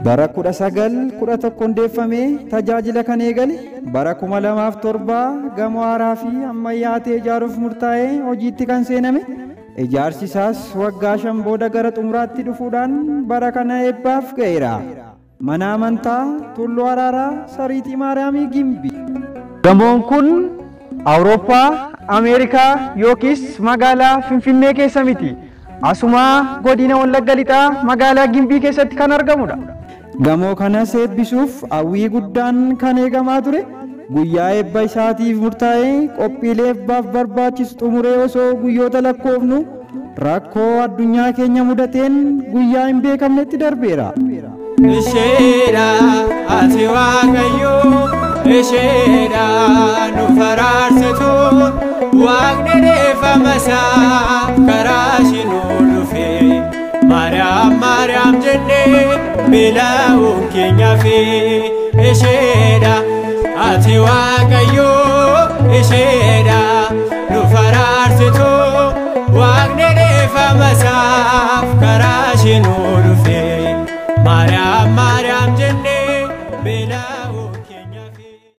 Bara 1911 hundeeffamee tajaajila kan eegale, bara 2007 gamoo haaraa fi ammayyaa ta'e ijaaruuf murtaa'ee hojiitti kan seename, ijaarsi isaas waggaa 5 booda gara xumuraatti dhufuudhaan bara kana eebbaaf ga'eera. Mana amantaa Tulluu Araaraa Sariitii Maariyaamii Gimbii. Gamoon kun Awurooppaa, Ameerikaa yookiis magaalaa Finfinnee keessa miti. Asuma godina Wallagga Lixaa magaalaa Gimbii keessatti kan argamudha. Gamoo kanas eebbisuuf hawwii guddaan kan eegamaa ture. Guyyaa eebba isaatiif murtaa'ee qophiilee eebbaaf barbaachisu xumuree osoo guyyoota lakkoofnu, rakkoo addunyaa keenya mudateen guyyaa hin beekamnetti darbeera. Isheedha ati Waaqayyo, isheedha nu faraarsitu, Waaqni dhiifama isaa karaa ishii nu dhufe. Maariyaam Maariyaam jennee beela'uun keenya fi isheedha ati Waaqayyo, isheedha nu faraarsitu, Waaqni dhiifama isaaf karaa ishii nu dhufe. Maariyaam Maariyaam jennee beela'uun.